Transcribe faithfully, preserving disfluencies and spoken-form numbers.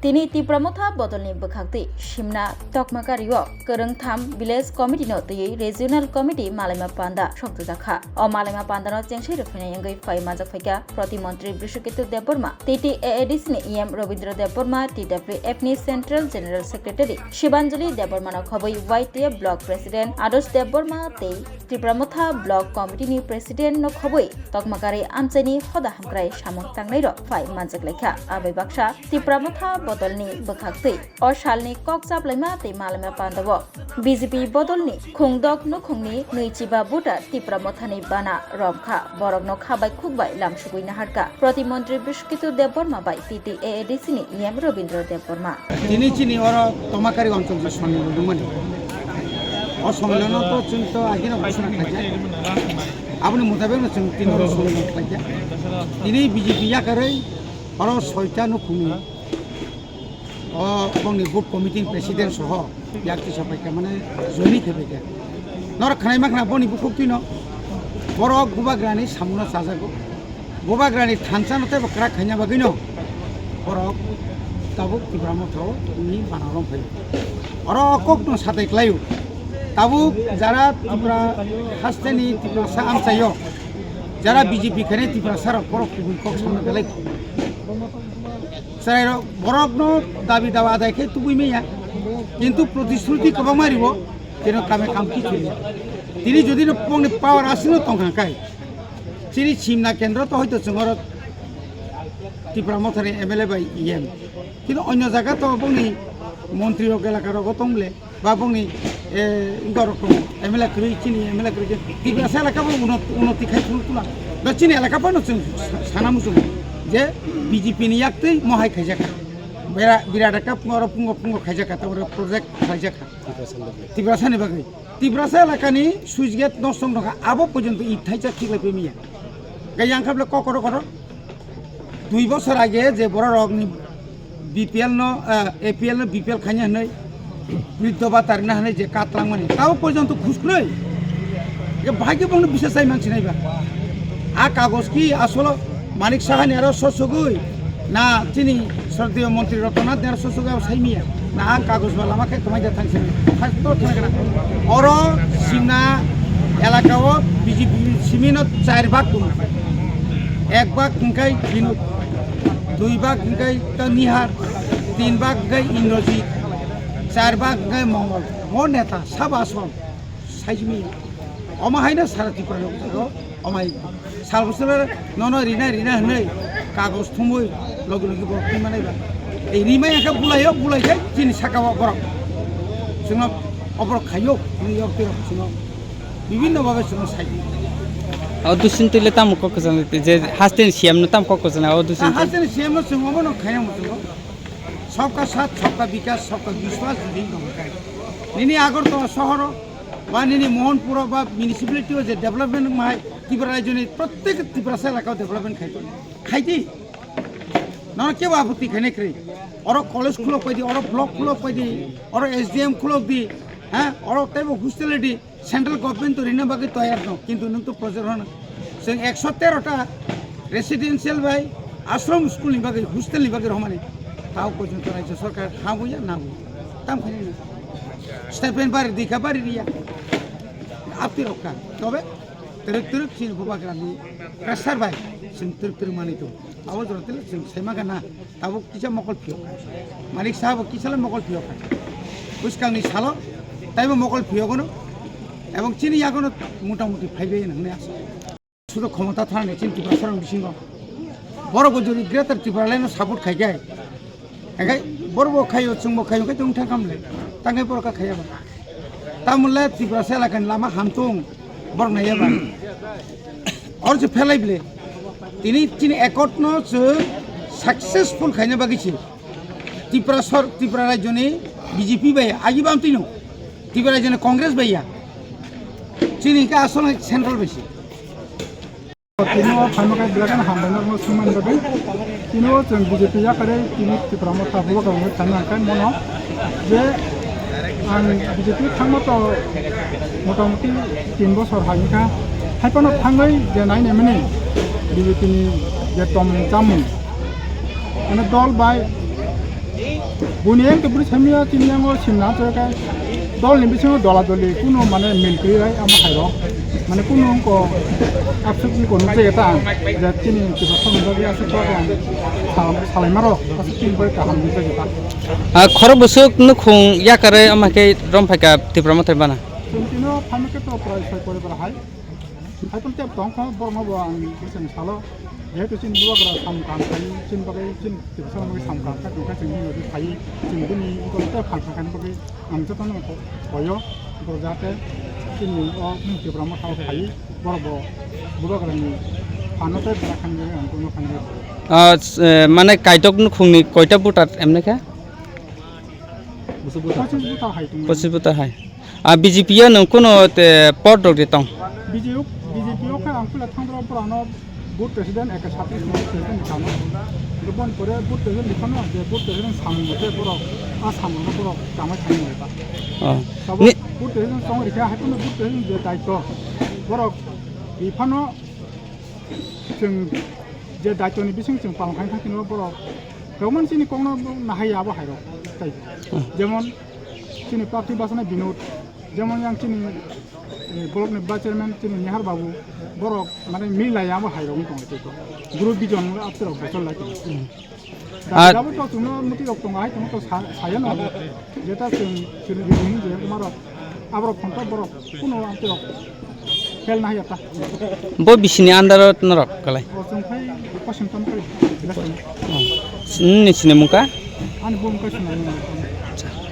Tini Tipra Motha bodolni bwkhaktwi Simna Tokmakario kwrwngtham village committee no twiwi regional committee malaima panda sokjakha. O malaima pandano chengsai rwphainai wngwi phai manjak phaikha Protimontri Brishoketu Debbarma, T T A A D C ni E M Robindra Debbarma, T W F ni Central General Secretary Shibanjali Debbarma no khobwi Y T F Block President Adosh Debbarma tei Tipra Motha Block Committee ni President no khobwi Tokmakari amchaini hoda hamkrai samung tangnai rok phai manjak laikha. Abai baksa Tipra Motha bodolni bwkhaktwi o salni kok chaplaima tei malaima pandao B J P bodolni khungdok nukhungni nwichiba voter Tipra Mothani bana romkha, borokno kha bai khuk bai lamsugwi naharkha Protimontri Brishoketu Debbarma bai T T A A D C ni E M Robindra Debbarma. Tini chini oro Tomakari onchol je sonmilon wngmani. O sonmilono to chwng to agino ghosona khlaijak. Aboni mutabekno chwng tini oro sonmilon khlaijak. Tini B J P yakarwi oro soita nukhungni o bongni booth committee ni president soho yak tisa paikha mane joini khe paikha. Norok khnaima khna boni bukhuk twino borok bubagrani samuno chajago. Bubagrani thansa no teibo kwrak khaina bagwino borok tabuk Tipra Motha o ni bana rom phaio. Oro o kok no satai klaio. Tabuk jara Tipra hasteni Tiprasa amchaio, jara B J P khainai Tiprasa rok borok kubui kok samna belai. Chwrairok borokno dabi dawa adai khe tubui manya, kintu protishruti kwbangma ribo, tino kame kam kichuriya. Tini jodi no bongni power asino tongkha kai, chini Simna kendro to hoito chwng oro Tipra Mothani M L A bai E M, kintu onyo jaga to bongni montri rok elaka rogo tongle. Ba bongni, eh, borok tongo, M L A kwrwi, chini M L A kwrwi khe Tiprasa elaka bo uno-, unoti khai phuru tula. Ba chini elaka phano chwng sa-, sana muchungo je B J P ni yaktwi mohai khaijakha. Bera-, birat ekta oro pungo pungo khaijakha, ta oro project khaijakha. Tiprasa ni bagwi. Tiprasa elakani switch gate nosto wngkha, abo porjonto ip thaisa khiklai pemiya. Gai yang kha bole kokoro koro. Dui bosor age je bororokni B P L no, eh, A P L no B P L khaina hwnwi, briddo bata rina hwnwi je katlangmani, tabo porjonto khuskrwi. Je bahai khe bongno bisas chai mansinai ba. A kagoj ki asolo Manik Saha ni aro sosogwi na chini sroddheyo montri Rotanath ni aro sosogwi abo saimiya. Na ang kagoj ba lama khe kwmai da thang sini. First to thang kana. Oro Simna elaka o B J P simi no char bhag tongo. Ek bhag hingkai Binod, dui bhag hingkai ta Nihar, tin bhag hingkai Indrajit, char bhag hingkai Mongol. Mo neta sab asol. Saijmi. Omo haino sara Tripura no. Omai sal bosor nono rina rina hwnwi kagoj thumwi logi logi borok thwi manai ba. Ei rimai khe bulaio, bulai khe chini saka o borok. Chwngno oborok khaio, hwnwi yok twi rok chwngno bibhinno bhabe chwngno sai. O dusintwi le tamo kok kwchang je hasteni C M no tamo kok kwchang o dusintwi. Hasteni C M no chwng omo no khaina muchungo. Sabka saath, sabka bikas, sabka biswas jodi wngkha hwnkhe nini Agartala sohoro ba nini Mohanpuro ba municipality o je development wngmai Tripura rajyoni prottek Tiprasa elaka o development khai khaidi. Nono kebo aputti khainai kwrwi. Oro college khulok paidi, oro block khulok paidi, oro S D M khulok di, ha, oro teibo hostel di. Central government to rina bagwi toyar no, kintu nwng to project hono. Chwng ekso tero ta residential bai ashram school ni bagwi, hostel ni bagwi rohmani. Tao porjonto rajya sarkar ha buya, na buya. Tam khani na. Stipend bari dikha bari riya. Apti rokha. Tobe twrwk twrwk chini bubagrani pressure bai chwng twrwk twrwk manwi tongo. Abo jora tele chwng saima gana. Tabuk kisa mokol phiyok kha. Manik Saha bo kisa le mokol phiyok kha. Bwskangni salo taibo mokol phiyok ono. Ebong chini yagono mota moti phaibai hwnwi asa. Sudo khomota thani chini Tiprasarok bisingo. Borok bo jodi Greater Tipraland no support khai khe. Hingkhe borok bo khaio, chwng bo khaio, hingkhe chwng thang khamle. Tangkhe borok kha khaiya ba. Tamole Tiprasa elakani lama hamtung. Borok naiya ba. Oro se phelai bile. Tini chini accord no chwng successful khaina bagwi se. Tripura sor, Tripura rajyoni B J P bai agi bam tino. Tripura rajyoni Congress bai ya. Chini ke asol central bai se. Tini o phaima khe belai kheno hambai no sumani bagwi. Tini o chwng B J P yakarwi tini Tipra Motha bubagrani thani hwnkhai mono Je ang B J P thangma to motamuti tin bosor hai wngkha. Haiphano thangwi je nainai mani B J P ni je tongmung chamung, mane dol bai buni yang to bwrwi samya chini yango simna chwkha dol ni bisingo dola doli kuno mane mil kwrwi rai amo hai rok mane kuno ko absuk ni kono je ta je chini tiba thangma je asuk ko salai maro asuk chini bai kaham ni je ta. Ah, khorok bwswk nukhung yakarwi omo khe romphai kha Tipra Motha bana. Chwng tino phaima khe to prai soi poribar hai. Hai tong tep tong kho borok no bo ang bwswng salo. Jehetu chini bubagra sam kam khai chini bagwi chini tibsa bagwi sam kam khai tong kha chwng bini bagwi khai chwng bini bagwi tep phang kha kani bagwi ang joto no ko koyo borok jate chini o Tipra Motha o khai borok bo bubagra ni phano tei bwra khan bagwi ang kono khan bagwi. Ah, s-, eh, mane Kaitok nukhung ni koita voter emne kha? Pochis bwta hai tong. Pochis bwta hai. Ah, B J P o nwng kuno te pot rok de tong? B J P, B J P o khe ang puila thangdra borano board president eka satris board president ni kamo. Bon pore board president ni kamo je board president samung je borok a samung no borok kamai thangni ta. Oh. Sabo ni- board president song rikha hai kono board president je daito borok biphano chwng je daitoni bising chwng palong khai thangkhe no borok kwbangma chini kokno nahai abo hai rok tai. Hmm. Jemon chini prarthi bachana Binod, jemon yang chini, eh, block ni vice chairman chini Nihar Babu, borok mane milai abo hai rok wng tong tei ko. Group vision wng abte rok bosol lai tong. Hmm. Ar dabi dabi to chwngno muti rok tongo hai tong to sa-, saya no. Jeta chwng chwng ri hin je kuma rok. Aborok phonto borok kuno amte rok. Fel na yata. Bo bisini andaro norok kalai. O chwng khai Washington khai. Oh. Nini sini mungka? Ani bo mungka sini.